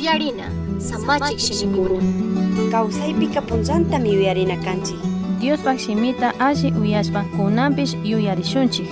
Yuyarina samachik shimikuna. Kawsaypika punllantami yuyarina kanchik. Diospaj shimita alli uyashpa kunanpish yuyarishunchik.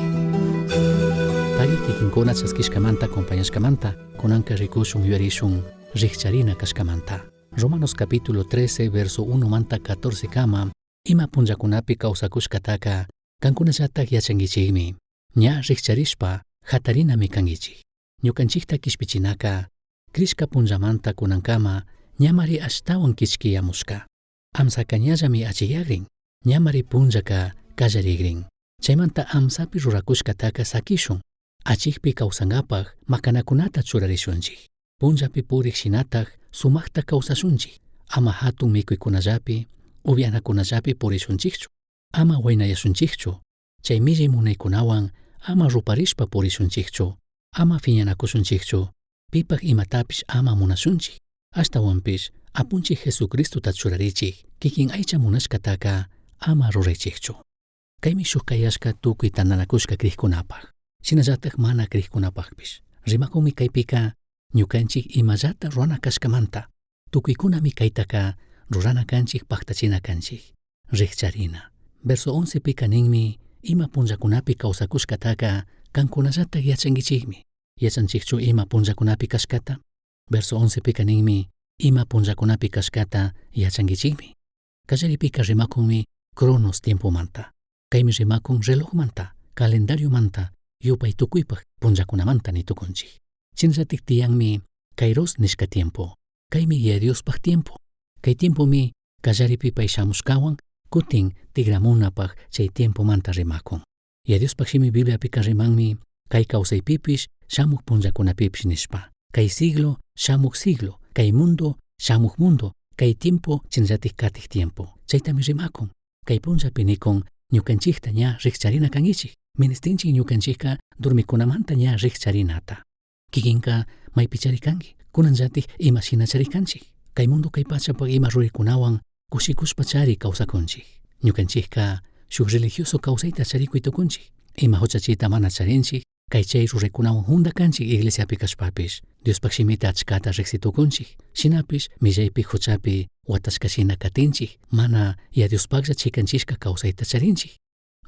Pagui kikinkuna chaskishkamanta acompañashkamanta kunanka rikushun yuyarishun rikcharina kashkamanta. Romanos capítulo 13 verso 1 manta 14 kama ima punllakunapi kawsakushkataka kankunallatak yachankichikmi. Ña rikcharishpa hatarinami kankichik. Ñukanchikta kishpichinaka crishka punllamanta kunankama ñamari ashtawan kichkiyamushka. Amsaka ñallami achiyagrin, ñamari punllaka kallarigrin. Chaymanta amsapi rurakushkataka sakishun, achikpi kawsankapaj makanakunata churarishunchik. Punllapi purik shinatak sumakta kawsashunchik. Ama hatun mikuykunallapi, upyanakunallapi purishunchikchu. Ama waynayashunchikchu. Chay millay munaykunawan ama ruparishpa purishunchikchu. Ama fiñanakushunchikchu. Pipaj imatapish ama munashunchik. Ashtawanpish apunchik Jesucristota churarichik. Kikin aycha munashkataka ama ruraychikchu. Kaymi shuk kayashka tukuy tantanakushka krikkunapaj. Shinallatak mana krikkunapajpish. Rimakunmi kaypika ñukanchik imallata rurana kashkamanta. Tukuykunami kaytaka rurana kanchik paktachina kanchik. Rikcharina. Verso 11 pika ninmi ima punllakunapi kawsakushkataka kankunallatak yachankichikmi. Yachanchikchu ima punllakunapi kashkata? Verso 11 pika ninmi ima punllakunapi kashkata yachankichikmi. Kallaripika rimakunmi cronos tiempomanta. Kaymi rimakun relojmanta, calendariomanta, yupay tukuypaj punllakunamanta nitukunchik. Shinallatik tiyanmi kairos nishka tiempo. Kaymi Yaya Diospaj tiempo. Kay tiempomi kallaripi pay shamushkawan kutin tigramunapaj chay tiempomanta rimakun. Yaya Diospaj shimi Bibliapika rimanmi kay kawsaypipish shamuk punllakunapipish nishpa. Kay siglo, shamuk siglo, kay mundo, shamuk mundo, kay tiempo, shinallatik katik tiempo. Chaytami rimakun. Kay punllapi nikun ñukanchikta ña rikcharina kankichik. Ministinchik ñukanchikka dormikunamanta ña rikcharinata. Kikinka maypichari kanki, kunanllatik ima shinachari kanchik. Kay mundo kay pachapaj ima ruraykunawan kushikushpachari kawsakunchik. Ñukanchikka shuk religioso kawsayta charikuy tukunchik. Ima huchachita mana charinchik, kay chay ruraykunawan junda kanchik iglesiapi kashpapish. Diospaj shimita achkata riqsitukunchik. Shinapish millaypi huchapi watashka shina katinchik, mana ya Diospajlla chikanchishka kawsayta charinchik.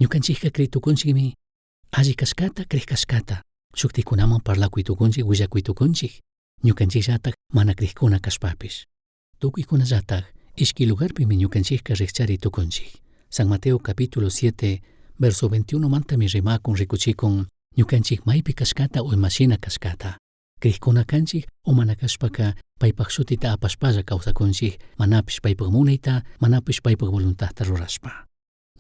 Ñukanchikka kriytukunchikmi alli kashkata crik kashkata, shuktikunaman parlakuy tukunchik willakuy tukunchik, ñukanchikllatak mana krikkuna kashpapish. Tukuykunallatak ishki lugarpimi ñukanchikka rikchari tukunchik. San Mateo capítulo 7, verso 21 mantami rimakun rikuchikun ñukanchik maypi kashkata o imashina kashkata. Krikkuna kanchik o mana kashpaka paypaj shutita apashpalla kawsakunchik, manapish paypaj munayta, manapish paypaj voluntadta rurashpa.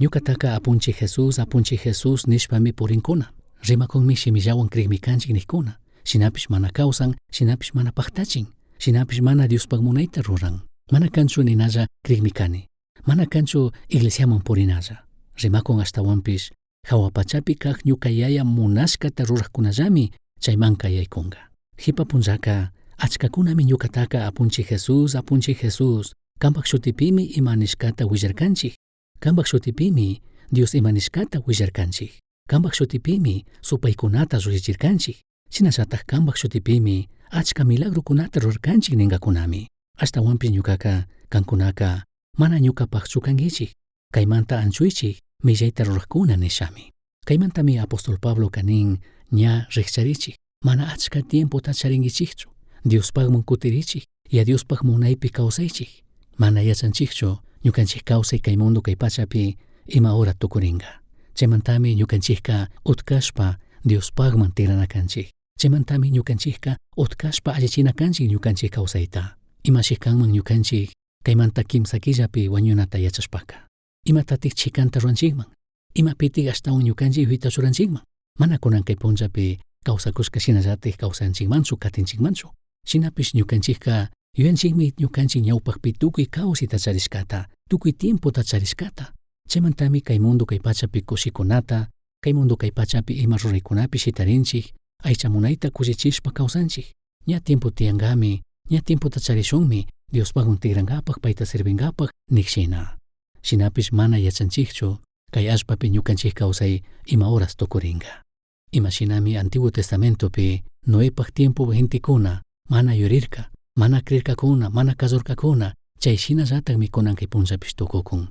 Ñukataka apunchik Jesús, apunchik Jesús nishpami purinkuna. Rimakunmi shimillawan krikmi kanchik nikkuna. Shinapish mana kawsan, shinapish mana paktachin. Shinapish mana Diospaj munayta ruran. Mana kanchu ninalla krikmi kani. Mana kanchu iglesiaman purinalla. Rimakun ashtawanpish hawa pachapi kak ñuka yaya munashkata rurajkunallami chaymanka yaykunga. Jipa punllaka achkakunami ñukataka apunchik Jesús, apunchik Jesús, kanpak shutipimi ima nishkata willarkanchik. Kanpak shutipimi Dios ima nishkata willarkanchik. Kanpak shutipimi supaykunata llushichinchik. Shinallatak kanpak shutipimi achka milagrokunata rurarkanchik ninkakunami. Ashtawanpish ñukaka kankunaka mana ñukapajchu kankichik. Kaymanta anchuychik millayta rurajkuna nishami. Kaymantami apóstol Pabloka nin ña rikcharichik. Mana achka tiempota charinkichikchu. Diospajman kutirichik. Ya Diospaj munaypi kawsaychik. Mana yachanchikchu ñukanchik kawsay kay mundo kay pachapi ima hora tukurinka. Chaymantami ñukanchikka utkashpa Diospajman tigrana kanchik. Chaymantami ñukanchikka utkashpa allichina kanchik ñukanchik kawsayta. Imashi kanman ñukanchik kaymanta kimsa killapi wañunata yachashpaka. Imatatik chikanta ruranchikman. Imapitik ashtawan ñukanchik yuyayta churanchikman. Mana kunan kay punllapi kawsakushka shinallatik kawsanchikmanchu katinchikmanchu. Shinapish ñukanchikka yuyanchikmi ñukanchik ñawpakpi tukuy kawsayta charishkata, tukuy tiempota charishkata. Chaymantami kay mundo kay pachapi kushikunata, kay mundo kay pachapi ima ruraykunapi shitarinchik, aycha munayta kushichishpa kawsanchik. Ña tiempo tiyankami, ña tiempota charishunmi Diospajwan tigrankapaj payta sirvinkapaj nik shina. Shinapish mana yachanchikchu kay allpapi ñukanchik kawsay ima horas tukurinka. Ima shinami Antiguo Testamentopi Noepaj tiempo gentekuna mana yurirka, Mana crircacuna, mana cazurcacuna, chay shinallatakmi kunan kay punllapish tukukun.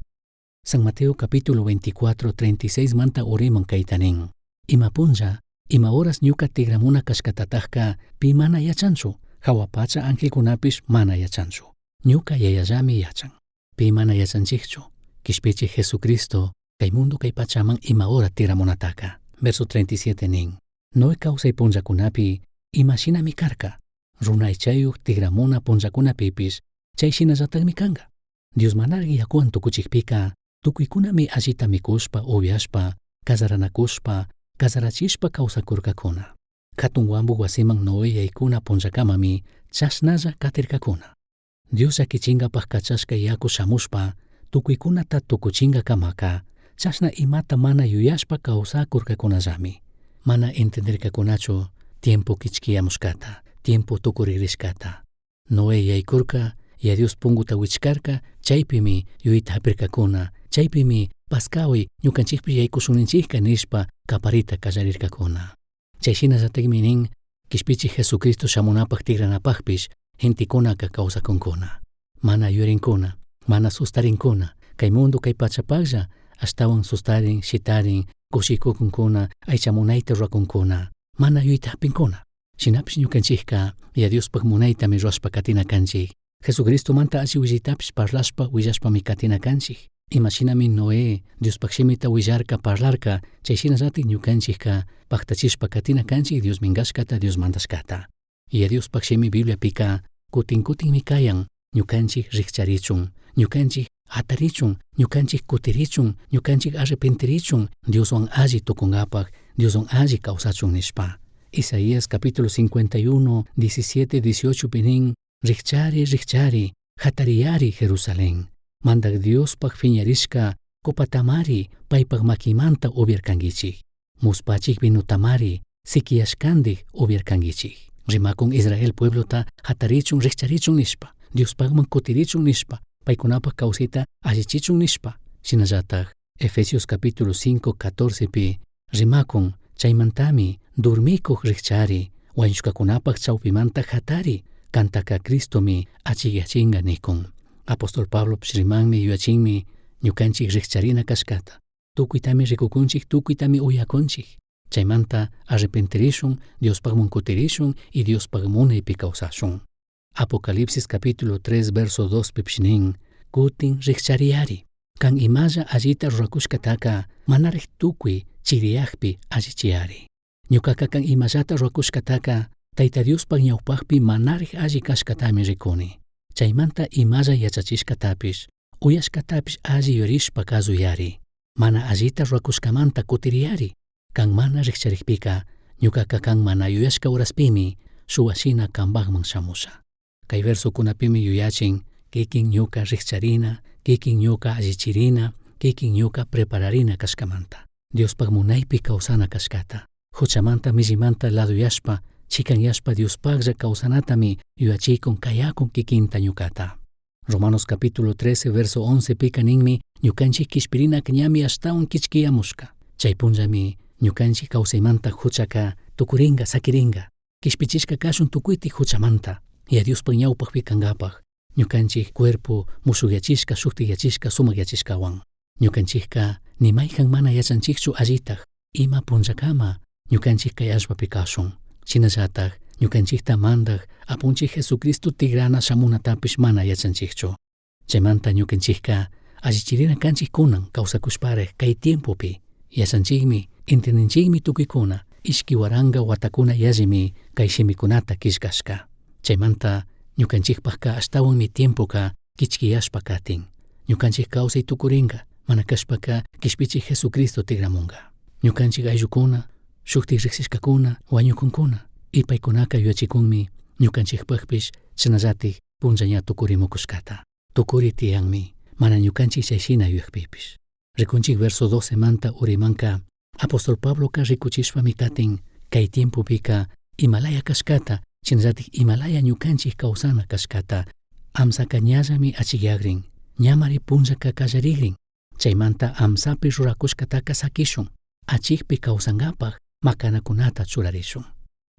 San Mateo capítulo 24, 36 manta uriman kayta nin. Ima punlla, ima horas ñuka tigramuna kashkatatajka pi mana yachanchu, jahua pacha angelkunapish mana yachanchu. Ñuka yayallami yachan. Pi mana yachanchikchu. Kishpichik Jesucristo, kay mundo kay pachaman ima hora tigramunataka. Verso 37 nin. Noé kawsay punllakunapi ima shinami karka. Runa aychayuj tigramuna punllakunapipish chay shinallatakmi kanka. Dios manaraq yakuwan tukuchikpika tukuykunami allita mikushpa upiashpa, kazaranakushpa, kazarachishpa kawsakurkakuna. Hatun wambu wasiman Noé yaykuna punllakamami chashnalla katirkakuna. Dios llakichinkapaj kachashka yaku shamushpa tukuykunata tukuchinkakamaka chashna imata mana yuyashpa kawsakurkakunallami. Mana entenderkakunachu tiempo kichkiyamushkata, tiempo tukurigrishkata. Noé yaykurka, ya Dios punguta wichkarka, chaypimi yuyayta hapirkakuna, chaypimi paskawi ñukanchikpish yaykushunninchikka nishpa kaparita kallarirkakuna. Chay shinallatakmi nin kishpichik Jesucristo shamunapaj tigranapajpish gentekunaka kawsakunkuna. Mana yuyarinkuna, mana sustarinkuna, kay mundo kay pachapajlla ashtawan sustarin, shitarin, kushikukunkuna, aycha munayta rurakunkuna, mana yuyayta hapinkuna. Shinapish ñukanchikka ya Diospaj munaytami rurashpa katina kanchik. Jesucristomanta alli willaytapish parlashpa willashpami katina kanchik. Ima shinami Noé Diospaj shimita willarka parlarka, chay shinallatik ñukanchikka paktachishpa katina kanchik Dios minkashkata, Dios mandashkata. Ya Diospaj shimi Bibliapika kutin kutinmi kayan ñukanchik rikcharichun, ñukanchik hatarichun, ñukanchik kutirichun, ñukanchik arrepentirichun, Dioswan alli tukunkapaj, Dioswan alli kawsachun nishpa. Isaías capítulo 51, 17, 18 pi nin, Rikchari, rikchari, hatariyari Jerusalén. Mandak Diospaj fiñarishka copatamari paypaj makimanta upiarkankichik. Muspachik vinotamari sikiyashkandik upiarkankichik. Rimakun Israel pueblota hatarichun rikcharichun nishpa, Diospajman kutirichun nishpa, paykunapaj kawsayta allichichun nishpa. Shinallataj Efesios capítulo 5, 14 pi rimakun chaymantami dormikuj rikchari, wañushkakunapaj chawpimanta hatari, kantaka Cristomi achikyachinka nikun. Apóstol Pablo rimanmi yuyachinmi ñukanchik rikcharina kashkata. Tukuytami rikukunchik, tukuytami uyakunchik. Chaymanta arrepentirishun, Diospajman kutirishun y Diospaj munaypi kawsashun. Apocalipsis capítulo 3 verso 2 pipish nin, kutin rikchariyari. Kan imalla allita rurakushkataka manaraj tukuy chiriyakpi allichiyari. Ñukaka kan imallata rurakushkataka Tayta Diospaj ñawpajpi manaraj alli kashkatami rikuni. Chaymanta imalla yachachishkatapish, uyashkatapish alli yuyarishpa kazuyari. Mana allita rurakushkamanta kutiriyari. Kan mana rikcharikpika, ñukaka kan mana yuyashka horaspimi shuwa shina kanpajman shamusha. Kay versokunapimi yuyachin kikin ñuka rikcharina, kikin ñuka allichirina, kikin ñuka prepararina kashkamanta. Diospaj munaypi kawsana kashkata. Huchamanta millimanta laduyashpa, chikanyashpa Diospajlla kawsanatami yuyachikun kayakun kikinta ñukata. Romanos capítulo 13 verso 11 pika ninmi ñukanchik kishpirinaka ñami ashtawan kichkiyamushka. Chay punllami ñukanchik kawsaymanta huchaka tukurinka sakirinka. Kishpichishka kashun tukuytik huchamanta. Ya Diospaj ñawpajpi kankapaj. Ñukanchik cuerpo mushukyachishka, shuktikyachishka, sumakyachishkawan. Ñukanchikka ni mayjan mana yachanchikchu allitaj ima punllakama ñukanchik kay allpapi kashun. Shinallataj ñukanchikta mandaj apunchik Jesucristo tigrana shamunatapish mana yachanchikchu. Chaymanta ñukanchikka allichirina kanchik kunan kawsakushparaj kay tiempopi. Yachanchikmi, entendinchikmi tukuykuna, ishki waranka watakuna yallimi kay shimikunata killkashka. Chaymanta ñukanchikpajka ashtawanmi tiempoka kichkiyashpa katin. Ñukanchik kawsay tukurinka, mana kashpaka kishpichik Jesucristo tigramunka. Ñukanchik ayllukuna, shuktik riksishkakuna, wañukunkuna, y paykunaka yuyachikunmi ñukanchikpajpish chashnallatik punlla ña tukurimukushkata. Tukuri tiyanmi, mana ñukanchik chay shina yuyakpipish. Rikunchik verso 12 manta urimanka, apóstol Pabloka rikuchishpami katin, kay tiempopika imalaya kashkata, shinallatik imalaya ñukanchik kawsana kashkata, amsaka ñallami achikyakrin, ñamari punllaka kallarikrin, chaymanta amsapi rurakushkataka sakishun, achikpi kawsankapaj makanakunata churarishun.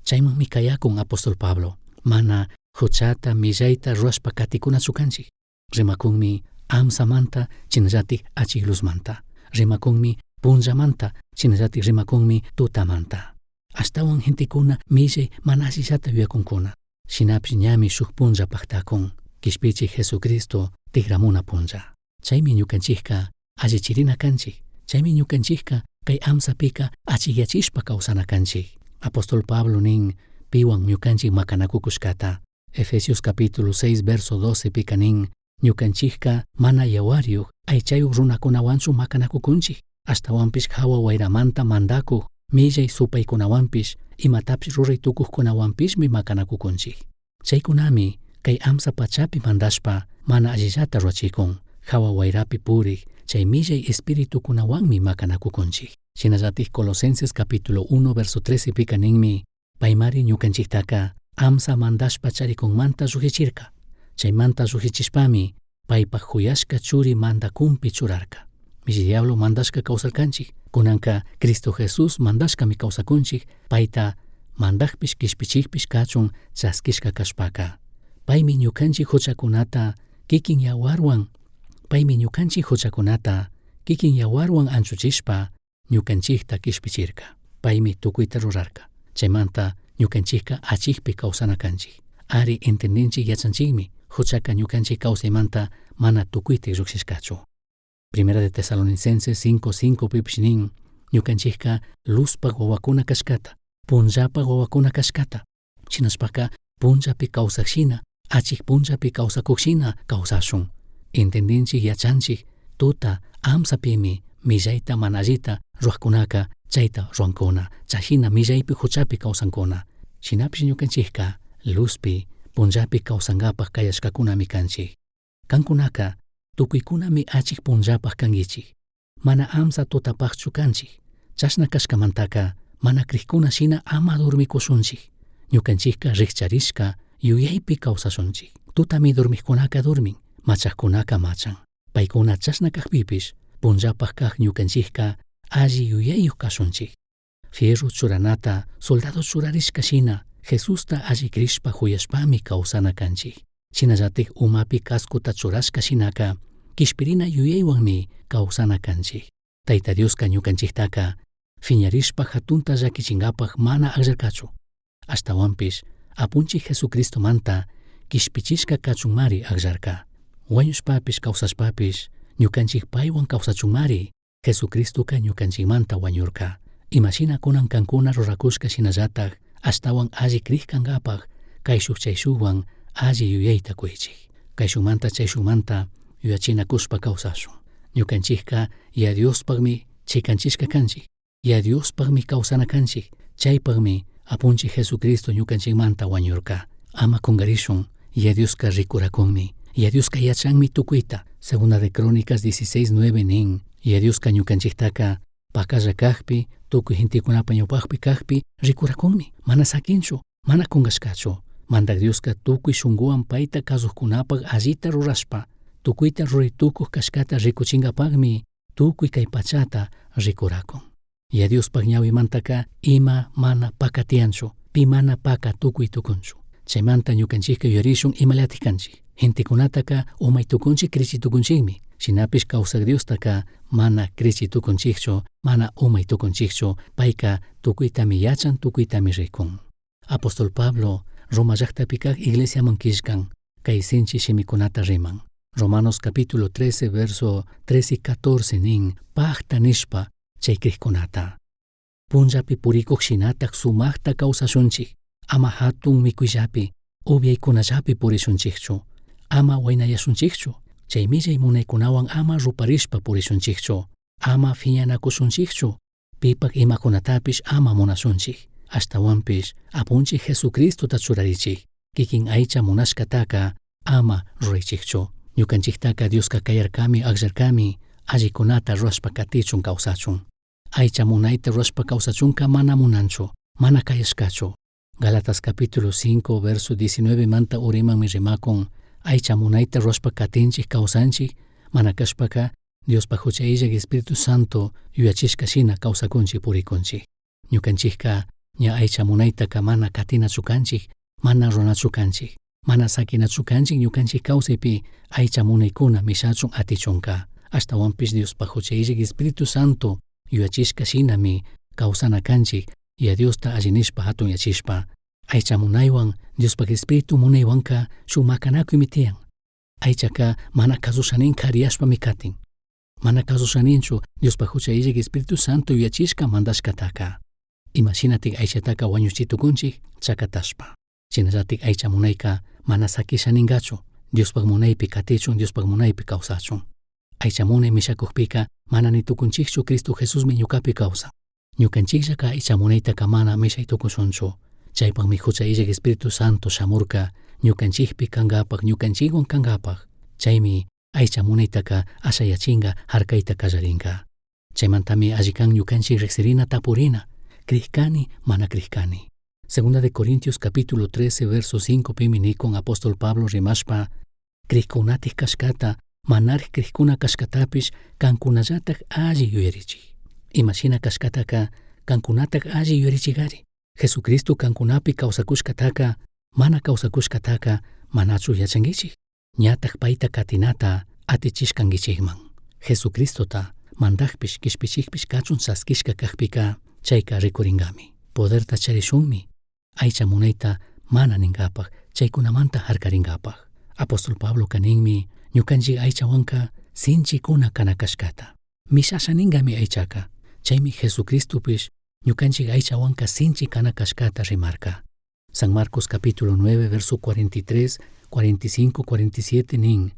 Chaymanmi kayakun apóstol Pablo, mana Huchata millayta rurashpa katikunachu kanchik. Rimakunmi amsamanta shinallatik achik luzmanta. Rimakunmi punllamanta shinallatik rimakunmi tutamanta. Ashtawan gentekuna millay mana allillata yuyakunkuna. Shinapish ñami shuk punlla paktakun. Kishpichik Jesucristo tikramuna punlla. Chaymi ñukanchikka allichirina kanchik. Chaymi ñukanchikka kay amsapika achikyachishpa kawsana kanchik. Apóstol Pablo nin piwan ñukanchik makanakukushkata. Efesios capítulo 6 verso 12 pika nin ñukanchikka mana yawaryuq aychayuq runakunawanchu makanakukunchik. Ashtawanpish hawa wayramanta mandakuq millay supaykunawanpish imatapish ruray tukuqkunawanpishmi makanakukunchik. Chaykunami kay amsa pachapi mandashpa mana allillata rurachikun. Hawa wayrapi purik chay millay espiritukunawanmi makanakukunchik. Shinallatik Colosenses capítulo 1 verso 13 pika ninmi paymari ñukanchiktaka amsa mandashpa charikunmanta llujichirka. Chaymanta llujichishpami paypak huyashka churi mandakunpi churarka. Milli diablo mandashka kawsarkanchik. Kunanka Cristo Jesús mandashkami kawsakunchik payta mandakpish kishpichikpish kachun chaskishka kashpaka. Paymi ñukanchik huchakunata kikin yawarwan paymi ñukanchik huchakunata kikin yawarwan anchuchishpa ñukanchikta kishpichirka. Paymi tukuyta rurarka. Chaymanta ñukanchikka achikpi kawsana kanchik. Ari entendinchik yachanchikmi huchaka ñukanchik kawsaymanta mana tukuyta lluqshishkachu. Primera de Tesalonicenses 5:5 pipish nin ñukanchikka luzpak wawakuna kashkata, punllapak wawakuna kashkata. Shinashpaka punllapi kawsakshina, achik punllapi kawsakukshina kawsashun. Entendinchik yachanchik tuta amsapimi millayta mana allita ruwaqkunaka chayta ruwankuna, chashina millaypi huchapi kawsankuna. Shinapish ñukanchikka luzpi punllapi kawsankapak kayashkakunami kanchik. Kankunaka tukuykunami achik punllapaq kankichik. Mana amsa tutapaqchu kanchik. Chashna kashkamantaka mana krikuna shina ama dormikushunchik. Ñukanchikka rikcharishka yuyaypi kawsashunchik. Tutami dormiqkunaka dormin, machaqkunaka machan. Paykuna chashna kaqpipish punllapaq kaq ñukanchikka alli yuyayuq kashunchik. Fierro churanata soldado churarishka shina Jesusta alli krishpa huyashpami kawsana kanchik. Shinallatik umapi cascota churashka shinaka kishpirina yuyaywanmi kawsana kanchik. Tayta Dioska ñukanchiktaka fiñarishpa hatunta llakichinkapak mana akllarkachu. Ashtawanpish apunchik Jesucristomanta kishpichishka kachunmari akllarka. Wañushpapish kawsashpapish ñukanchik paywan kawsachunmari Jesucristoka ñukanchikmanta wañurka. Imashina kunan kankuna rurakushka shinallatak ashtawan alli krik kankapak kayshuk chayshukwan alli yuyayta kuychik. Kayshukmanta chayshukmanta yuyachinakushpa kawsashun. Ñukanchikka ya Diospakmi chikanchishka kanchik. Ya Diospakmi kawsana kanchik. Chaypakmi apunchik Jesucristo ñukanchikmanta wañurka. Ama kungarishun, ya Dioska rikurakunmi. Ya Dioska yachanmi tukuyta. Segunda de Crónicas 16:9 nin. Ya Dioska ñukanchiktaka pakalla kakpi, tukuy gentekunapa ñawpaqpi kakpi rikurakunmi. Mana sakinchu, mana kunkashkachu. Mandak Dioska tukuy shunkuwan payta kasuqkunapak allita rurashpa, tukuyta ruray tukuq kashkata rikuchinkapakmi tukuy kay pachata rikurakun. Ya Diospaq ñawimantaka ima mana pakatiyanchu, pi mana paka tukuy tukunchu. Chaymanta ñukanchikka yuyarishun imalatik kanchik. Gentekunataka umay tukunchik krichi tukunchikmi. Shinapish kawsak Diostaka mana krichi tukunchikchu, mana umay tukunchikchu, payka tukuytami yachan, tukuytami rikun. Apóstol Pablo Roma llaqtapi kaq iglesiaman killkan, kay sinchi shimikunata riman. Romanos capítulo 13 verso 13 y 14 nin paqta nishpa chay krikkunata. Punllapi purikuq shinatak sumaqta kawsashunchik, ama hatun mikuyllapi, upyaykunallapi purishunchikchu, ama waynayashunchikchu, chay millay munaykunawan ama ruparishpa purishunchikchu, ama phiñanakushunchikchu, pipak imakunatapish ama munashunchik. Ashtawanpish apunchik Jesucristota churarichik, kikin aycha munashkataka ama ruraychikchu. Ñukanchiktaka Dioska kayarkami akllarkami allikunata rurashpa katichun kawsachun. Aycha munayta rurashpa kawsachunka mana munanchu, mana kayashkachu. Gálatas capítulo 5 verso 19 manta urimanmi rimakun aycha munayta rurashpa katinchik kawsanchik, mana kashpaka Diospaj hucha illak Espíritu Santo yuyachishka shina kawsakunchik purikunchik. Ñukanchikka ña aycha munaytaka mana katinachu kanchik, mana ruranachu kanchik. Mana saquinachu canchik ñukanchik kawsaypi aycha munaykuna mishachun atichunka. Ashtawanpish Diospaj hucha illak Espíritu Santo yuyachishka shinami kawsana kanchik Yaya Diosta alli nishpa hatunyachishpa. Aycha munaywan Diospaj Espíritu munaywanka shuk makanakuymi tiyan. Aychaka mana kasushanin kariyashpami katin. Mana kasushaninchu Diospaj hucha illak Espíritu Santo yuyachishka mandashkataka. Ima shinatik aychataka wañuchi tukunchik chakatashpa. Shinallatik aycha munayka mana sakisha ningachu, Diospaj munaypi katichun, Diospaj munaypi kawsachun. Aycha munay mishakukpika mana ni tukunchikchu Cristo Jesusmi ñukapi kawsan. Ñukanchikllaka aycha munaytaka mana mishay tukushunchu. Chaypakmi hucha illak Espíritu Santo shamurka ñukanchikpi kankapak, ñukanchikwan kankapak. Chaymi aycha munaytaka ashayachinka, harkayta kallarinka. Chaymantami alli kan ñukanchik riksirina tapurina, crihkani, mana crihkani. Segunda de Corintios capítulo 13 verso 5 pimi nikun apóstol Pablo rimashpa, crihkunatik kashkata, manarik crihkuna kashkatapish kankunallatak alli yuyarichik. Ima shina kashkataka kankunatak alli yuyarichigari. Jesucristo kankunapi kawsakushkataka, mana kawsakushkataka manachu yachankichik. Ñatak payta katinata atichishkankichikman. Jesucristota mandakpish kishpichikpish kachun chaskishka kakpika chayka rikuringami. Poderta charishunmi aycha munayta mana ninkapak, chaykunamanta harkarinkapak. Apóstol Pabloka ninmi ñukanchik aychawanka sinchikuna kana kashkata. Mishasha ninkami aychaka. Chaymi Jesucristopish ñukanchik aychawanka sinchi kana kashkata rimarka. San Marcos capítulo 9 verso 43, 45, 47 nin,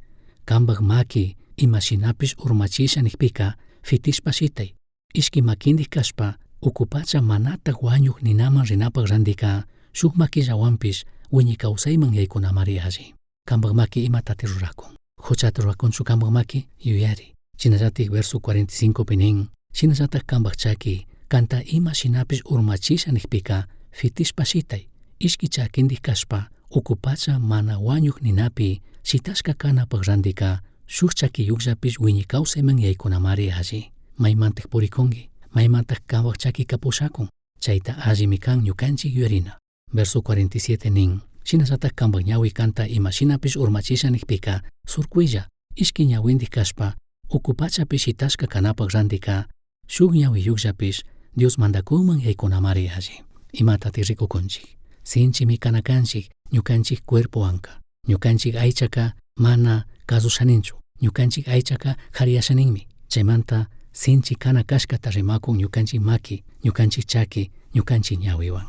kambaj maki ima shinapish urmachisha nikpika fitishpa shitay, ishki makindik kashpa uku pacha manatak wañuk ninaman rinapak randika shuk makillawanpish wiñay kawsayman yaykunamari alli. Kambaj maki imatati rurakun. Huchata rurakunchu kambaj maki yuyari. Shinallatik verso 45 pi nin, shinallatak kambaj chaki kanta ima shinapish urmachisha nikpika fitishpa shitay, ishki chakindik kashpa uku pacha mana wañuk ninapi shitashka kanapak randika shuk chakiyukllapish wiñay kawsayman yaykunamari alli. Maymantak purikunki, maymantak kambaj chakika pushakun, chayta allimi kan ñukanchik yuyarina. Verso 47 nin, shinallatak kambaj ñawi kanta ima shinapish urmachisha nikpika surkuylla, ishki ñawindik kashpa uku pachapi shitashka kanapak randika shuk ñawiyukllapish Dios mandakunman yaykunamari alli. Imatatik rikukunchik. Sinchimi kana kanchik ñukanchik cuerpowanka. Ñukanchik aychaka mana kasushaninchu. Ñukanchik aychaka hariyashaninmi. Chaymanta sinchi kana kashkata rimakun ñukanchik maki, ñukanchik chaki, ñukanchik ñawiwan.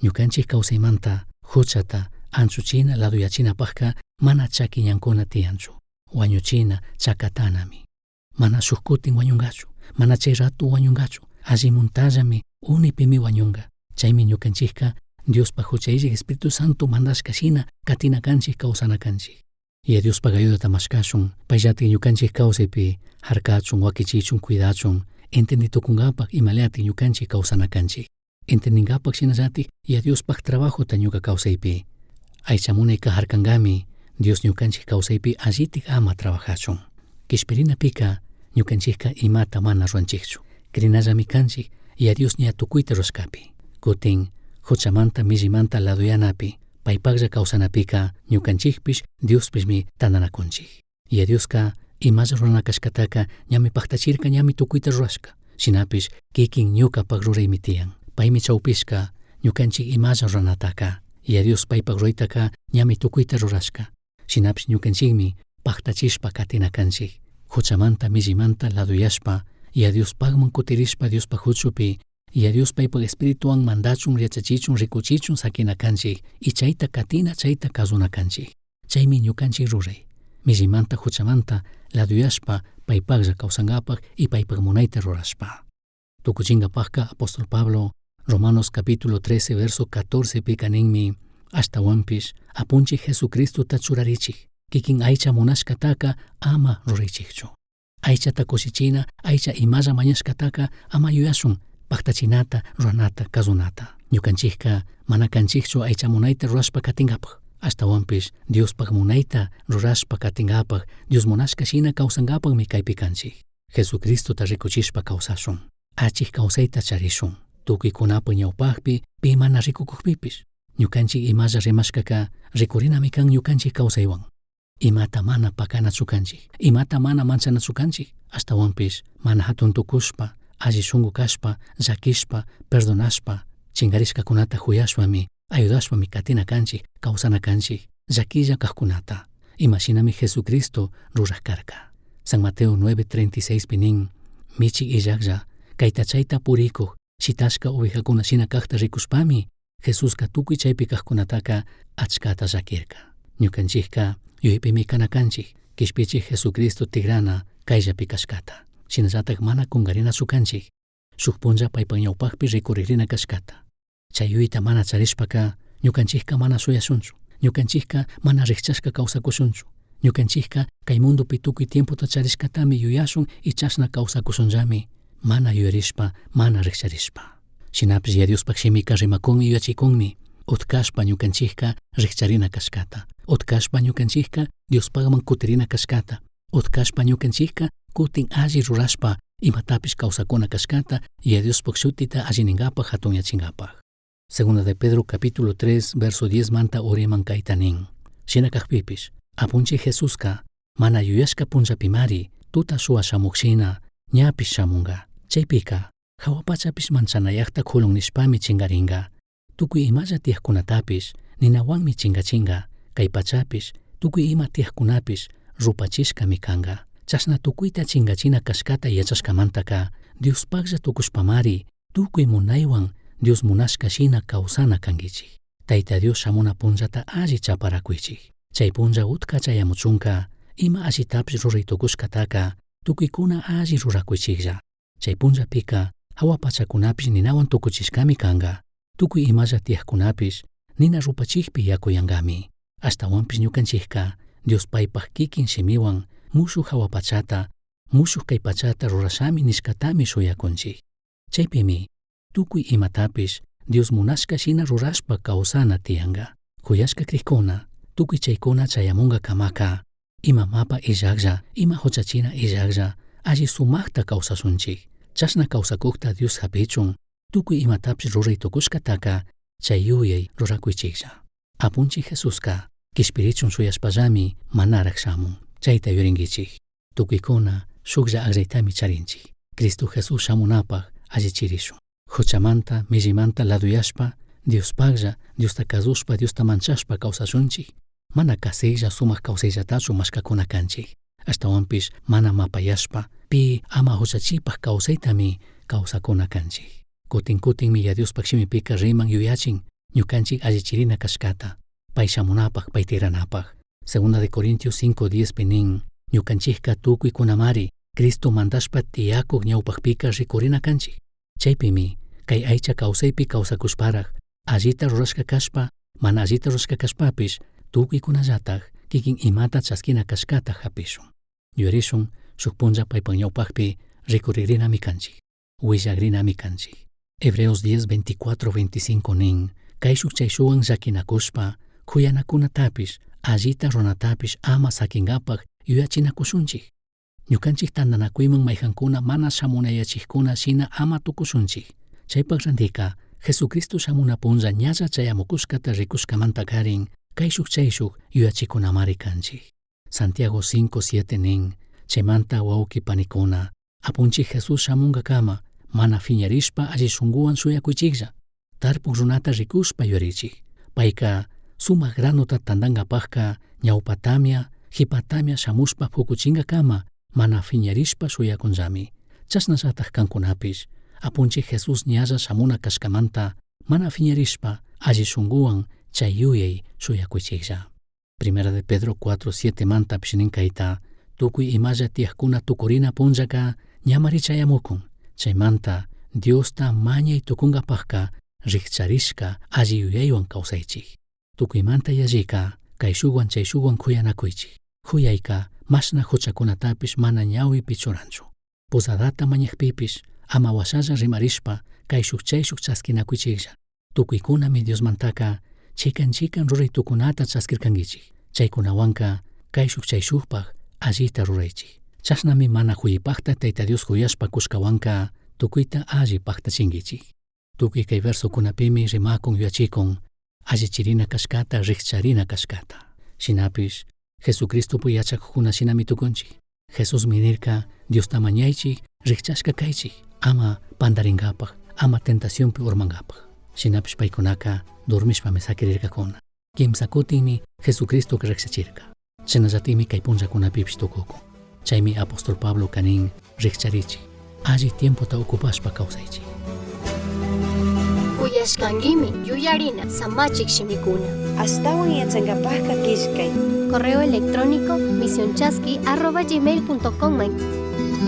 Ñukanchik kawsaymanta huchata anchuchina laduyachinapakka mana chaki ñankuna tiyanchu. Wañuchina chakatanami. Mana shuk kutin wañunkachu, mana chay rato wañunkachu, allimuntallami unipimi wañunka. Chaymi ñukanchikka Diospaj hucha illak Espíritu Santo mandashka shina katina kanchik kawsana kanchik. Yaya Diospaj ayudata mashkashun, payllatik ñukanchik kawsaypi harkachun, wakichichun, cuidachun, entendi tukunkapak imalatik ñukanchik kawsana kanchik. Entendinkapak shinallatik Yaya Diospaj trabajota ñuka kawsaypi. Aycha munayka harkankami Dios ñukanchik kawsaypi allitik ama trabajachun. Kishpirinapika ñukanchikka imata mana ruranchikchu. Crinallami kanchik Yaya Dios ña tukuyta rurashkapi. Kutin huchamanta millimanta laduyanapi, paypaklla kawsanapika ñukanchikpish Diospishmi tantanakunchik. Yaya Dioska imalla rurana kashkataka ñami paktachirka ñami tukuyta rurashka. Shinapish kikin ñukapak ruraymi tiyan. Paymi chawpishka ñukanchik imalla ruranataka. Yaya Dios paypak ruraytaka ñami tukuyta rurashka. Shinapish ñukanchikmi paktachishpa katina kanchik. Huchamanta millimanta laduyashpa Yaya Diospakman kutirishpa Diospaj huchupi Yaya Dios paypak espirituwan mandachun yachachichun rikuchichun sakina kanchik y chayta katina chayta kasuna kanchik. Chaymi ñukanchik ruray. Millimanta huchamanta laduyashpa paypaklla kawsankapak y paypak munayta rurashpa. Tukuchinkapakka apóstol Pablo Romanos capítulo 13 verso 14 pika ninmi ashtawanpish apunchik Jesucristota churarichik kikin aycha munashkataka ama ruraychikchu. Aychata kushichina, aycha imalla mañashkataka ama yuyashun paktachinata, ruranata, kasunata. Ñukanchikka mana kanchikchu aycha munayta rurashpa katinkapak. Ashtawanpish Diospaj munayta rurashpa katinkapak, Dios munashka shina kawsankapakmi kaypi kanchik. Jesucristota rikuchishpa kawsashun. Achik kawsayta charishun. Tukuykunapa ñawpakpi pi mana rikukukpipish. Ñukanchik imalla rimashkaka rikurinami kan ñukanchik kawsaywan. Imata mana pakanachu kanchik, imata mana manchanachu kanchik, ashtawanpish mana hatun tukushpa, alli shunku kashpa, llakishpa, perdonashpa, chinkarishkakunata huyashpami, ayudashpami katina kanchik, kawsana kanchik, llakilla kajkunata, imashinami Jesucristo ruraj karka. San Mateo 9:36 pi nin, michik illajlla, kayta chayta purikuj, shitashka ovejakuna shina kajta rikushpami, Jesuska tukuy chaypi kajkunataka achkata llakirka. Ñukanchikka yuyaypimi kana kanchik, kishpichik Jesucristo tigrana kayllapi kashkata. Shinallatak mana kungarinachu kanchik, shuk punlla paypak ñawpakpi rikurikrina kashkata. Chay yuyayta mana charishpaka ñukanchikka mana shuyashunchu, ñukanchikka mana rikchashka kawsakushunchu, ñukanchikka kay mundopi tukuy tiempota charishkatami yuyashun y chashna kawsakushunllami, mana yuyarishpa, mana rikcharishpa. Shinapish Yaya Diospak shimika rimakunmi yuyachikunmi, utkashpa ñukanchikka rikcharina kashkata, utkashpa ñukanchikka Diospakman kutirina kashkata, utkashpa ñukanchikka kutin alli rurashpa imatapish kawsakuna kashkata Yaya Diospak shutita allininkapak hatunyachinkapak. Segunda de Pedro capítulo 3 verso 10 manta uriman kayta nin. Shina kakpipish, Apunchik Jesuska mana yuyashka punllapimari tuta shuwa shamuk shina ñapish shamunga. Chaypika jahua pachapish manchanayakta kulun nishpami chingaringa. Tukuy imalla tiyakkunatapish ninawanmi chingachinga. Kay pachapish tukuy ima tiyakkunapish rupachishkami kanka. Chashna tukuyta chingachina kashkata yachashkamantaka Diospaklla tukushpamari tukuy munaywan Dios munashka shina kawsana kankichik. Tayta Dios shamuna punllata alli chaparakuychik. Chay punlla utka chayamuchunka ima allitapish ruray tukushkataka tukuykuna alli rurakuychiklla. Chay punllapika jahua pachakunapish ninawan tukuchishkami kanka. Tukuy imalla tiyakkunapish nina rupachikpi yakuyankami. Ashtawanpish ñukanchikka Dios paypak kikin shimiwan mushuk jahua pachata, mushuk kay pachata rurashami nishkatami shuyakunchik. Chaypimi tukuy imatapish Dios munashka shina rurashpa kawsana tiyanka. Kuyashka krikuna, tukuy chaykuna chayamunka kamaka, ima mapa illaklla, ima huchachina illaklla, alli sumakta kawsashunchik. Chashna kawsakukta Dios hapichun, tukuy imatapish ruray tukushkataka chay yuyay rurakuychiklla. Apunchik Jesuska kishpirichun shuyashpallami manarak shamun. Chayta yurinkichik. Tukuykuna shuklla akllaytami charinchik. Cristo Jesús shamunapak allichirishun. Huchamanta, millimanta laduyashpa, Diospaklla, Diosta kasushpa, Diosta manchashpa kawsashunchik. Mana kasiklla sumak kawsayllatachu mashkakuna kanchik. Ashtawanpish mana mapayashpa, pi ama huchachipak kawsaytami kawsakuna kanchik. Kutin kutinmi Yaya Diospak shimipika riman yuyachin, ñukanchik allichirina kashkata, pay shamunapak, pay tigranapak. Segunda de Corintios 5:10 pi nin, ñukanchikka tukuykunamari Cristo mandashpa tiyakuk ñawpakpika rikurina kanchik. Chaypimi kay aycha kawsaypi kawsakushparaj allita rurashka kashpa, mana allita rurashka kashpapish tukuykunallatak kikin imata chaskina kashkata hapishun. Yuyarishun shuk punlla paypak ñawpakpi rikurikrinami kanchik, willakrinami kanchik. Hebreos 10, 24, 25 nin, kayshuk chayshuwan llakinakushpa, kuyanakunatapish, allita runatapish ama sakinkapak yuyachinakushunchik. Ñukanchik tantanakuyman mayjankuna mana shamunayachikkuna shina ama tukushunchik. Chaypak randika, Jesucristo shamuna punlla ñalla chayamukushkata rikushkamantakarin, kayshuk chayshuk yuyachikunamari kanchik. Santiago 5, 7 nin, chaymanta wawki panikuna, Apunchik Jesús shamunkakama, mana fiñarishpa alli shunkuwan shuyakuychiklla. Tarpuk runata rikushpa yuyarichik. Payka sumak granota tantankapakka ñawpa tamya, jipa tamya shamushpa pukuchinkakama, mana fiñarishpa shuyakunllami. Chashnallatak kankunapish, Apunchik Jesús ñalla shamuna kashkamanta, mana fiñarishpa alli shunkuwan chay yuyay shuyakuychiklla. Primera de Pedro 4, 7 manta nin kayta, tukuy imalla tiyakkuna tukurina punllaka ñamari chayamukun. Chaymanta Diosta mañay tukunkapakka rikcharishka alli yuyaywan kawsaychik. Tukuymanta yallika kayshuwan chayshuwan kuyanakuychik. Kuyayka mashna huchakunatapish mana ñawipi churanchu. Posadata mañakpipish ama washalla rimarishpa kayshuk chayshuk chaskinakuychiklla. Tukuykunami Diosmantaka chikan chikan ruray tukunata chaskirkankichik. Chaykunawanka kayshuk chayshukpak allita ruraychik. Chashnami mana huyipakta Tayta Dios huyashpa kushkawanka tukuyta alli paktachinkichik. Tukuy kay versokunapimi rimakun yuyachikun. Allichirina kashkata, rikcharina kashkata. Shinapish Jesucristopi yachakukuna shinami tukunchik. Jesusmi nirka Diosta mañaychik, rikchashka kaychik, ama pandarinkapak, ama tentacionpi urmankapak. Shinapish paykunaka dormishpami sakirirkakuna. Kimsa kutinmi Jesucristoka rikchachirka. Shinallatikmi kay punllakunapipish tukukun. Chaymi apóstol Pablo kanin rikcharichik, alli tiempota ocupashpa kawsaychik. Uyashkankimi yuyarina samachik shimikuna. Ashtawan yachankapajka killkay. Correo electrónico misionchaski@gmail.com.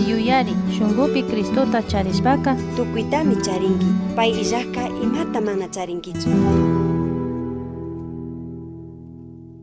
Yuyari shunkupi Cristota charishpaka Tukuytami charinki. Pay illajka imata mana charinkichu.